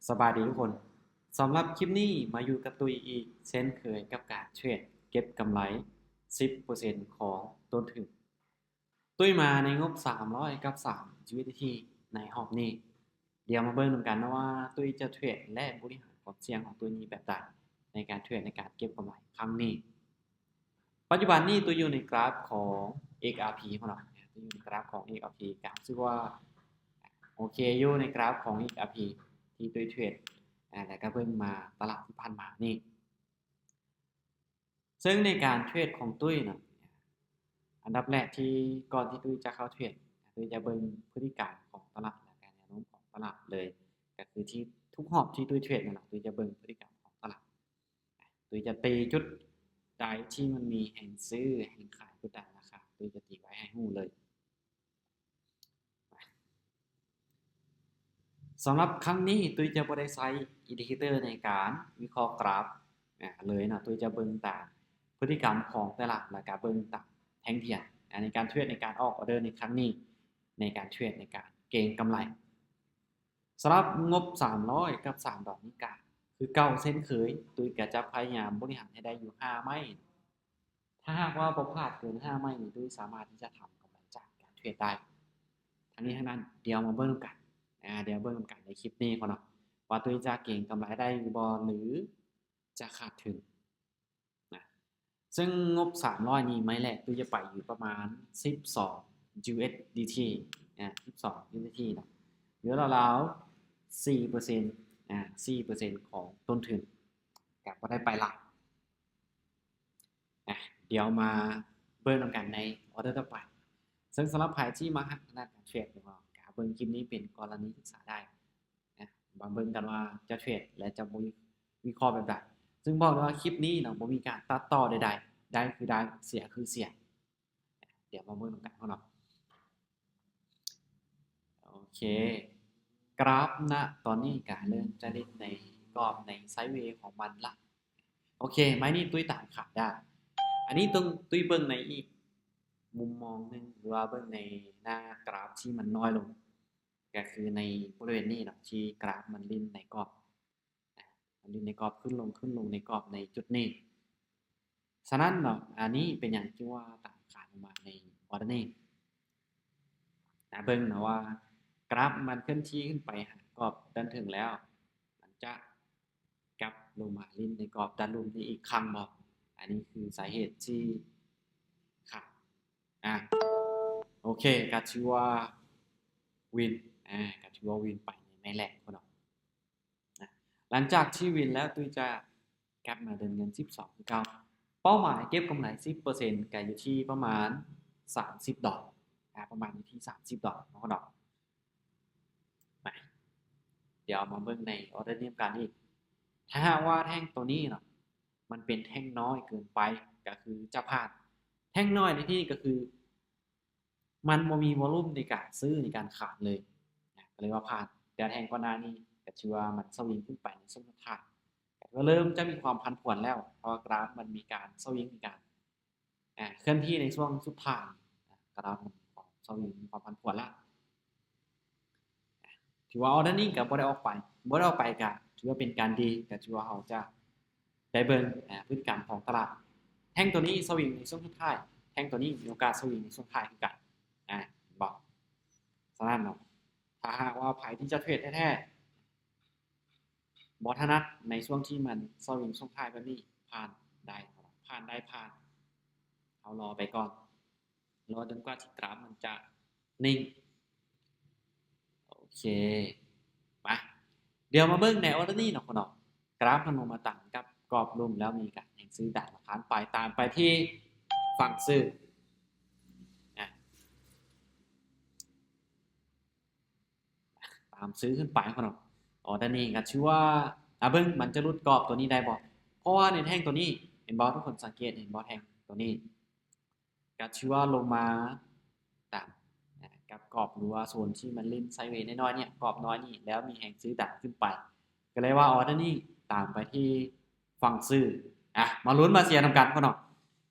ສະບາຍດີທຸກຄົນ, ສຳລັບຄລິບນີ້ມາຢູ່ກັບຕຸ້ຍອີກເຊັ່ນເຄີຍກັບການເທຣດເກັບກຳໄລສິບເປີເຊັນຂອງຕົ້ນທຶນ. ຕຸ້ຍມາໃນງົບສາມຮ້ອຍກັບສາມ ຢູເອັສດີທີ ໃນຮອບນີ້. ດຽວມາເບິ່ງນຳກັນເນາະວ່າຕຸ້ຍຈະເທຣດ ແລະ ບໍລິຫານຄວາມສ່ຽງຂອງຕຸ້ຍນີ້ແບບໃດ ໃນການເທຣດ ໃນການເກັບກຳໄລຄັ້ງນີ້. ປັດຈຸບັນນີ້ຕຸ້ຍຢູ່ໃນກຣາຟຂອງ ເອັກອາພີ ຂອງເຮົາເນາະ, ຕຸ້ຍຢູ່ໃນກຣາຟຂອງ ເອັກອາພີ ການທີ່ວ່າໂອເຄຢູ່ໃນກຣາຟຂອງ ເອັກອາພີ ທີ່ຕຸ້ຍເທຣດ ອາ ແລ້ວກໍເບິ່ງມາຕະຫຼາດທີ່ຜ່ານມານີ້. ເຊິ່ງໃນການເທຣດຂອງຕຸ້ຍນະ ອັນດັບແລກທີ່ ກ່ອນທີ່ຕຸ້ຍຈະເຂົ້າເທຣດ ຕຸ້ຍຈະເບິ່ງພຶດຕິການຂອງຕະຫຼາດ ແລະ ການແນວໂນ້ມຂອງຕະຫຼາດເລີຍ, ກໍຄືທີ່ທຸກຮອບທີ່ຕຸ້ຍເທຣດນັ້ນນະ ຕຸ້ຍຈະເບິ່ງພຶດຕິການຂອງຕະຫຼາດ. ຕຸ້ຍຈະຕີຈຸດໃດທີ່ມັນມີແຮງຊື້ແຮງຂາຍຈຸດໃດລະຄະ ຕຸ້ຍຈະຕີໄວ້ໃຫ້ຮູ້ເລີຍ. ສຳລັບຄັ້ງນີ້ຕຸ້ຍຈະບໍ່ໄດ້ໃຊ້ອິນດິເຄເຕີໃນການວິເຄາະກຣາຟ ອາ ເລີຍເນາະ, ຕຸ້ຍຈະເບິ່ງຕາມພຶດຕິກຳຂອງຕະຫຼາດ ແລ້ວກະເບິ່ງຕາມແທ່ງທຽນ ອາ ໃນການເທຣດ ໃນການອອກອໍເດີໃນຄັ້ງນີ້ ໃນການເທຣດ ໃນການເກັງກຳໄລ. ສຳລັບງົບສາມຮ້ອຍກັບສາມດອນນີ້ກະຄືເກົ່າເຊັ່ນເຄີຍ, ຕຸ້ຍກະຈະພະຍາຍາມບໍລິຫານໃຫ້ໄດ້ຢູ່ຫ້າໄມ້. ຖ້າຫາກວ່າບໍ່ພາດເກີນຫ້າໄມ້ນີ້, ຕຸ້ຍສາມາດທີ່ຈະທຳກຳໄລຈາກການເທຣດໄດ້. ທັງນີ້ທັງນັ້ນ ດຽວມາເບິ່ງນຳກັນ, ອາ ດຽວເບິ່ງນຳກັນໃນຄລິບນີ້ກ່ອນເນາະ ວ່າຕຸ້ຍຈະເກັງກຳໄລໄດ້ຫຼືບໍ່ ຫຼືຈະຂາດທຶນນະ. ເຊິ່ງງົບສາມຮ້ອຍນີ້ ໄມ້ແລກຕຸ້ຍຈະໄປຢູ່ປະມານສິບສອງ ຢູເອັສດີທີ ອາ ສິບສອງ ຢູເອັສດີທີເນາະ, ຫຼືລາວໆ ສີ່ເປີເຊັນ ອາ ສີ່ເປີເຊັນຂອງຕົ້ນທຶນ, ກໍບໍ່ໄດ້ໄປຫຼາຍ. ອາ ດຽວມາເບິ່ງນຳກັນໃນອໍເດີຕໍ່ໄປ. ເຊິ່ງສຳລັບໃຜທີ່ມັກຮັກທາງດ້ານການເທຣດເນາະ ກໍເບິ່ງຄລິບນີ້ເປັນກໍລະນີສຶກສາໄດ້ນະ, ມາເບິ່ງກັນວ່າຈະເທຣດ ແລະ ຈະວິເຄາະແບບໃດ. ເຊິ່ງບອກເລີຍວ່າຄລິບນີ້ເນາະ ບໍ່ມີການຕັດຕໍ່ໃດໆ, ໄດ້ຄືໄດ້ ເສຍຄືເສຍ. ດຽວມາເບິ່ງນຳກັນເນາະ. ໂອເຄ ກຣາຟນະຕອນນີ້ກະເລີ່ມຈະຫຼິ້ນໃນກອບໃນໄຊເວຂອງມັນລະ. ໂອເຄ ໄມ້ນີ້ຕຸ້ຍຕາມຂາດໄດ້. ອັນນີ້ຕ້ອງ ຕຸ້ຍເບິ່ງໃນອີກມຸມມອງໜຶ່ງ ຫຼືວ່າເບິ່ງໃນໜ້າກຣາຟທີ່ມັນນ້ອຍລົງ, ກະຄືໃນບໍລິເວນນີ້ເນາະ ທີ່ກຣາຟມັນຫຼິ້ນໃນກອບ ມັນຫຼິ້ນໃນກອບ ຂຶ້ນລົງ ຂຶ້ນລົງໃນກອບໃນຈຸດນີ້. ສະນັ້ນເນາະ ອັນນີ້ເປັນຫຍັງຈຶ່ງວ່າຕາມຂາດລົງມາໃນອໍເດີນີ້? ນະ ເບິ່ງເນາະວ່າກຣາຟມັນເຄື່ອນທີ່ຂຶ້ນໄປຫາກອບດ້ານເທິງແລ້ວ ມັນຈະກັບລົງມາຫຼິ້ນໃນກອບດ້ານລຸ່ມນີ້ອີກຄັ້ງບໍ່? ອັນນີ້ຄືສາເຫດທີ່ຂາດ. ອາ ໂອເຄ ກະຖືວ່າວິນ ອາ ກະຖືວ່າວິນໄປໃນໄມ້ແລກພຸ້ນເນາະ. ນະ ຫຼັງຈາກທີ່ວິນແລ້ວ ຕຸ້ຍຈະກັບມາເດີນເງິນສິບສອງຄືເກົ່າ. ເປົ້າໝາຍເກັບກຳໄລສິບເປີເຊັນ ກະຢູ່ທີ່ປະມານສາມສິບດອນ ອາ ປະມານຢູ່ທີ່ສາມສິບດອນເນາະ. ໄປ ດຽວມາເບິ່ງໃນອໍເດີນີ້ນຳກັນອີກ. ຖ້າຫາກວ່າແທ່ງໂຕນີ້ເນາະ ມັນເປັນແທ່ງນ້ອຍເກີນໄປ ກະຄືຈະຜ່ານ. ແທ່ງນ້ອຍໃນທີ່ນີ້ກະຄື ມັນບໍ່ມີວອລຸມໃນການຊື້ໃນການຂາຍເລີຍນະ ກະເລີຍວ່າຜ່ານ. ແຕ່ແທ່ງກ່ອນໜ້ານີ້ກະຖືວ່າມັນສະວິງຂຶ້ນໄປໃນຊ່ວງສຸດທ້າຍ ກະຖືວ່າເລີ່ມຈະມີຄວາມຜັນຜວນແລ້ວ ເພາະວ່າກຣາຟມັນມີການສະວິງໃນການ ອາ ເຄື່ອນທີ່ໃນຊ່ວງສຸດທ້າຍນະ ກຣາຟມັນມີຄວາມສະວິງ ມີຄວາມຜັນຜວນລະ. ຖືວ່າອໍເດີນີ້ກະບໍ່ໄດ້ອອກໄປ ບໍ່ໄດ້ອອກໄປກະຖືວ່າເປັນການດີ ກະຖືວ່າເຮົາຈະ ໄດ້ເບິ່ງ ອາ ພຶດຕິກຳຂອງຕະຫຼາດ. ແທ່ງໂຕນີ້ສະວິງໃນຊ່ວງສຸດທ້າຍ ແທ່ງໂຕນີ້ມີໂອກາດສະວິງໃນຊ່ວງທ້າຍຄືກັນ ອາ ເຫັນບໍ່? ສະນັ້ນເນາະ ຖ້າຫາກວ່າໃຜທີ່ຈະເທຣດແທ້ໆ ບໍ່ຖະໜັດໃນຊ່ວງທີ່ມັນສະວິງຊ່ວງທ້າຍແບບນີ້ ຜ່ານໄດ້ ຜ່ານໄດ້ ຜ່ານ ເຮົາລໍໄປກ່ອນ. ລໍຈົນກວ່າທີ່ກຣາຟມັນຈະນິ່ງ. ໂອເຄ ໄປ ດຽວມາເບິ່ງໃນອໍເດີນີ້ເນາະ ເນາະ ກຣາຟມັນລົງມາຕັນກັບກອບລຸ່ມ ແລ້ວມີການແຮງຊື້ດັນມາຜ່ານໄປ ຕາມໄປທີ່ຝັ່ງຊື້ ອາ ຕາມຊື້ຂຶ້ນໄປເນາະ. ອໍເດີນີ້ກະຖືວ່າ ອາ ເບິ່ງມັນຈະຫຼຸດກອບໂຕນີ້ໄດ້ບໍ່? ເພາະວ່າໃນແທ່ງໂຕນີ້ ເຫັນບໍ່? ທຸກຄົນສັງເກດເຫັນບໍ່? ແທ່ງໂຕນີ້ກະຖືວ່າລົງມາຕາມ ອາ ກັບກອບ ຫຼືວ່າໂຊນທີ່ມັນຫຼິ້ນໄຊເວນ້ອຍໆນີ້ ກອບນ້ອຍນີ້ ແລ້ວມີແຮງຊື້ດັນຂຶ້ນໄປ ກະເລີຍວ່າອໍເດີນີ້ຕາມໄປທີ່ຝັ່ງຊື້. ອາ ມາລຸ້ນມາເຊຍນຳກັນເນາະ.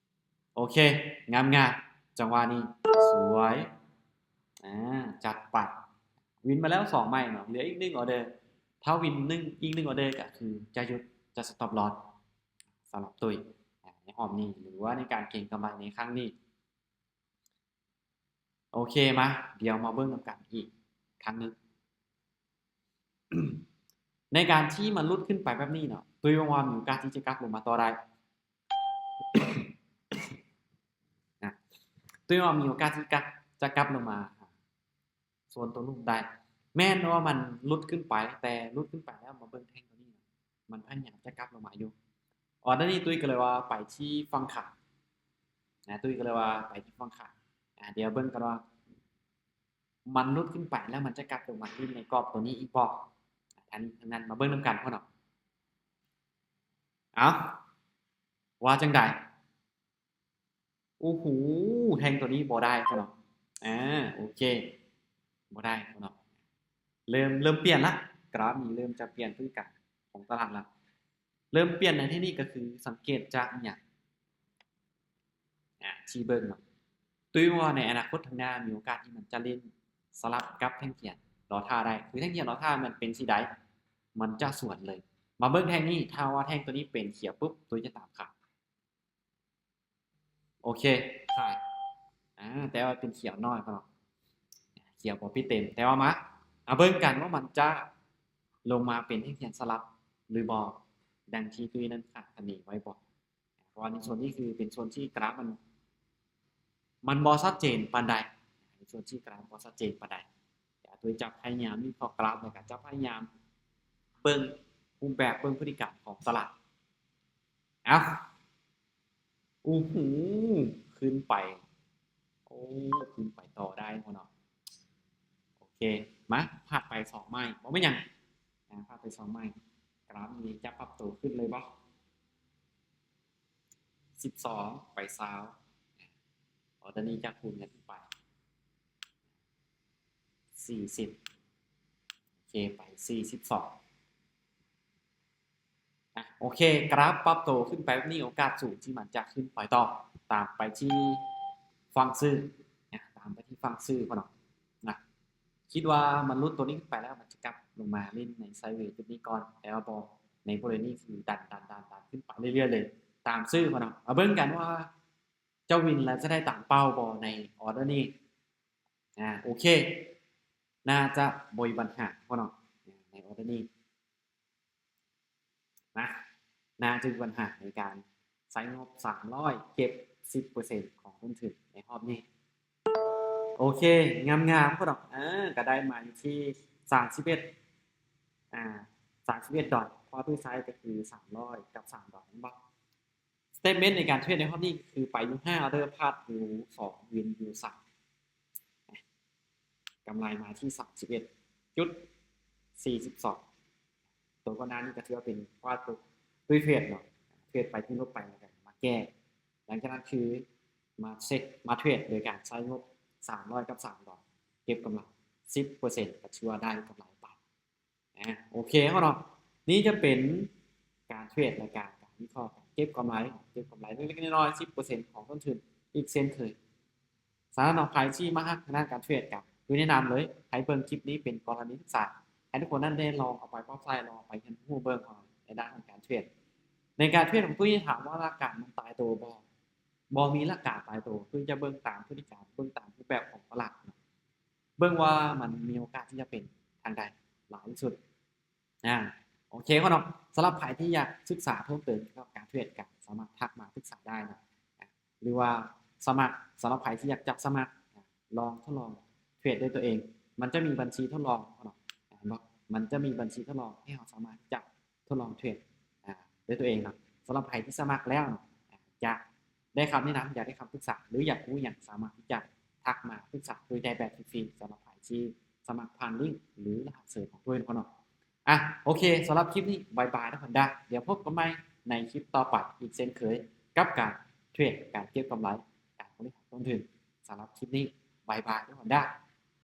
ໂອເຄ ງາມໆ ຈັງຫວະນີ້ສວຍ ອາ ຈັດໄປ ວິນມາແລ້ວສອງໄມ້ເນາະ ເຫຼືອອີກໜຶ່ງອໍເດີ. ຖ້າວິນໜຶ່ງ ອີກໜຶ່ງອອເດີກໍຄືຈະຢຸດ ຈະສະຕັອບລອສສຳລັບຕຸ້ຍໃນຮອບນີ້ ຫຼືວ່າໃນການເກັງກຳໄລໃນຄັ້ງນີ້. ໂອເຄ ມາ ດຽວມາເບິ່ງນຳກັນອີກຄັ້ງໜຶ່ງ. ໃນການທີ່ມັນຫຼຸດຂຶ້ນໄປແບບນີ້ເນາະ ຕຸ້ຍວ່າມີໂອກາດທີ່ຈະກັບລົງມາຕໍ່ໄດ້. ນະ ຕຸ້ຍວ່າມີໂອກາດທີ່ກັບ ຈະກັບລົງມາຫາໂຊນຕົວລຸ່ມໄດ້. ແມ່ນວ່າມັນຫຼຸດຂຶ້ນໄປ, ແຕ່ຫຼຸດຂຶ້ນໄປແລ້ວມາເບິ່ງແທ່ງຕົວນີ້ ມັນພະຍາຍາມຈະກັບລົງມາຢູ່. ອອເດີນີ້ຕຸ້ຍກໍເລີຍວ່າໄປທີ່ຝັ່ງຂາຍນະ, ຕຸ້ຍກໍເລີຍວ່າໄປທີ່ຝັ່ງຂາຍ. ອາ ດຽວເບິ່ງກັນວ່າມັນຫຼຸດຂຶ້ນໄປແລ້ວມັນຈະກັບລົງມາຢູ່ໃນກອບຕົວນີ້ອີກບໍ່. ອາ ທັງນີ້ທັງນັ້ນມາເບິ່ງນຳກັນເນາະ. ເອົ້າ ວ່າຈັ່ງໃດ? ໂອ້ໂຫ ແທ່ງຕົວນີ້ບໍ່ໄດ້ເນາະ. ອາ ໂອເຄ ບໍ່ໄດ້ເນາະ. ເລີ່ມ ເລີ່ມປ່ຽນລະ, ກຣາຟນີ້ເລີ່ມຈະປ່ຽນພຶດຕິກຳຂອງຕະຫຼາດລະ. ເລີ່ມປ່ຽນໃນທີ່ນີ້ກໍຄືສັງເກດຈາກອີ່ຫຍັງ? ອາ ທີ່ເບິ່ງເນາະ, ຕຸ້ຍວ່າໃນອະນາຄົດຂ້າງໜ້າມີໂອກາດທີ່ມັນຈະຫຼິ້ນສະຫຼັບກັບແທ່ງທຽນລໍຖ້າໄດ້. ຄືແທ່ງທຽນລໍຖ້າມັນເປັນສີໃດ ມັນຈະສວນເລີຍ. ມາເບິ່ງແທ່ງນີ້, ຖ້າວ່າແທ່ງຕົວນີ້ເປັນຂຽວປຸບ, ຕຸ້ຍຈະຕາມຂາຍ. ໂອເຄ ຂາຍ. ອາ ແຕ່ວ່າເປັນຂຽວໜ້ອຍເນາະ, ຂຽວບໍ່ປິດເຕັມ. ແຕ່ວ່າມາ ມາເບິ່ງກັນວ່າມັນຈະລົງມາເປັນແທ່ງທຽນສະຫຼັບຫຼືບໍ່ ດັ່ງທີ່ຕຸ້ຍນັ້ນຄາດຄະເນໄວ້ບໍ່. ເພາະວ່າໃນໂຊນນີ້ຄືເປັນໂຊນທີ່ກຣາຟມັນ ມັນບໍ່ຊັດເຈນປານໃດ, ໃນໂຊນທີ່ກຣາຟບໍ່ຊັດເຈນປານໃດ. ໂດຍຈະພະຍາຍາມວິເຄາະກຣາຟ ແລ້ວກໍຈະພະຍາຍາມເບິ່ງຮູບແບບ ເບິ່ງພຶດຕິກຳຂອງຕະຫຼາດ. ເອົ້າ ໂອ້ໂຫ ຂຶ້ນໄປ, ໂອ້ ຂຶ້ນໄປຕໍ່ໄດ້ເນາະ. ໂອເຄ ມາ ພາດໄປສອງໄມ້ ບໍ່ເປັນຫຍັງ. ອາ ພາດໄປສອງໄມ້, ກຣາຟນີ້ຈະປັບໂຕຂຶ້ນເລີຍບໍ່? ສິບສອງ ໄປ ຊາວ ອໍ ຕອນນີ້ຈະຄູນກັນໄປ ສີ່ສິບ ໂອເຄ ໄປ ສີ່ສິບສອງ. ອາ ໂອເຄ ກຣາຟປັບໂຕຂຶ້ນໄປແບບນີ້ ໂອກາດສູງທີ່ມັນຈະຂຶ້ນໄປຕໍ່ ຕາມໄປທີ່ຝັ່ງຊື້ນະ, ຕາມໄປທີ່ຝັ່ງຊື້ພຸ້ນເນາະ. ນະ ຄິດວ່າມັນຫຼຸດຕົວນີ້ຂຶ້ນໄປແລ້ວ ມັນຈະກັບລົງມາຫຼິ້ນໃນໄຊເວຈຸດນີ້ກ່ອນ, ແຕ່ວ່າບໍ່ ໃນບໍລິເວນນີ້ຄືດັນ ດັນ ດັນ ດັນຂຶ້ນໄປເລື້ອຍໆເລີຍ ຕາມຊື້ພຸ້ນເນາະ. ມາເບິ່ງກັນວ່າເຈົ້າວິນແລ້ວຈະໄດ້ຕາມເປົ້າບໍ່ໃນອອເດີນີ້. ອາ ໂອເຄ ໜ້າຈະບໍ່ມີບັນຫາພຸ້ນເນາະ ໃນອອເດີນີ້. ນະ ໜ້າຈະມີບັນຫາໃນການໃຊ້ງົບສາມຮ້ອຍ ເກັບສິບເປີເຊັນຂອງຕົ້ນທຶນໃນຮອບນີ້. ໂອເຄ ງາມໆ ພຸ້ນເນາະ. ເອີ ກໍໄດ້ມາຢູ່ທີ່ສາມສິບເອັດ ອາ ສາມສິບເອັດດອນ, ເພາະວ່າຕຸ້ຍໃຊ້ກໍຄືສາມຮ້ອຍກັບສາມດອນ ແມ່ນບໍ່? ສະເຕດເມັນໃນການເທຣດໃນຮອບນີ້ຄືໄປຢູ່ຫ້າອອເດີ ພາດຢູ່ສອງ ວິນຢູ່ສາມ ກຳໄລມາທີ່ສາມສິບເອັດຈຸດສີ່ສິບສອງ. ຕົວກ່ອນໜ້ານີ້ກໍຖືວ່າເປັນພາດຕຸ້ຍເທຣດເນາະ, ເທຣດໄປທີ່ລົບໄປ ແລ້ວກໍມາແກ້. ຫຼັງຈາກນັ້ນຄືມາເຊັກ ມາເທຣດໂດຍການໃຊ້ງົບສາມຮ້ອຍກັບສາມດອນ ເກັບກຳໄລສິບເປີເຊັນ ກໍຖືວ່າໄດ້ກຳໄລໄປ. ອາ ໂອເຄເນາະ, ນີ້ຈະເປັນການເທຣດ ແລະ ການ ການວິເຄາະ ການເກັບກຳໄລ ເກັບກຳໄລເລັກໆນ້ອຍໆ ສິບເປີເຊັນຂອງຕົ້ນທຶນອີກເຊັ່ນເຄີຍ. ສະນັ້ນເນາະ ໃຜທີ່ມັກທາງດ້ານການເທຣດ ກໍຕຸ້ຍແນະນຳເລີຍ ໃຫ້ເບິ່ງຄລິບນີ້ເປັນກໍລະນີສຶກສາ, ໃຫ້ທຸກຄົນນັ້ນໄດ້ລອງເອົາໄປປັບໃຊ້ ລອງເອົາໄປຮຽນຮູ້ເບິ່ງເນາະ ໃນດ້ານຂອງການເທຣດ. ໃນການເທຣດຂອງຕຸ້ຍ ຖາມວ່າຫຼັກການມັນຕາຍໂຕບໍ່? ບໍ່ມີຫຼັກການຕາຍໂຕ, ຕຸ້ຍຈະເບິ່ງຕາມພຶດຕິກຳ ເບິ່ງຕາມຮູບແບບຂອງຕະຫຼາດເນາະ. ເບິ່ງວ່າມັນມີໂອກາດທີ່ຈະເປັນທາງໃດຫຼາຍທີ່ສຸດ. ອາ ໂອເຄເນາະ, ສຳລັບໃຜທີ່ຢາກສຶກສາເພີ່ມເຕີມກ່ຽວກັບການເທຣດ ກໍສາມາດທັກມາປຶກສາໄດ້ເນາະ, ອາ ຫຼືວ່າສະໝັກ ສຳລັບໃຜທີ່ຢາກຈັບສະໝັກ ອາ ລອງທົດລອງເທຣດດ້ວຍຕົວເອງ. ມັນຈະມີບັນຊີທົດລອງເນາະ, ເຫັນບໍ່? ມັນຈະມີບັນຊີທົດລອງໃຫ້ເຮົາສາມາດທີ່ຈະ ທົດລອງເທຣດ ອາ ດ້ວຍຕົວເອງເນາະ. ສຳລັບໃຜທີ່ສະໝັກແລ້ວເນາະ ອາ ຢາກໄດ້ຄຳແນະນຳ ຢາກໄດ້ຄຳປຶກສາ ຫຼື ຢາກຮູ້ຫຍັງ ສາມາດທີ່ຈະທັກມາປຶກສາໂດຍໄດ້ແບບຟຣີໆ ສຳລັບໃຜທີ່ສະໝັກຜ່ານລິ້ງ ຫຼື ລະຫັດເສີມຂອງຕົວເອງເນາະ. ອາ ໂອເຄ ສຳລັບຄລິບນີ້ ບາຍບາຍທຸກຄົນເດີ. ດຽວພົບກັນໃໝ່ໃນຄລິບຕໍ່ໄປອີກເຊັ່ນເຄີຍ ກັບການເທຣດ ການເກັບກຳໄລ ການບໍລິຫານຕົ້ນທຶນ. ສຳລັບຄລິບນີ້ ບາຍບາຍທຸກຄົນເດີ.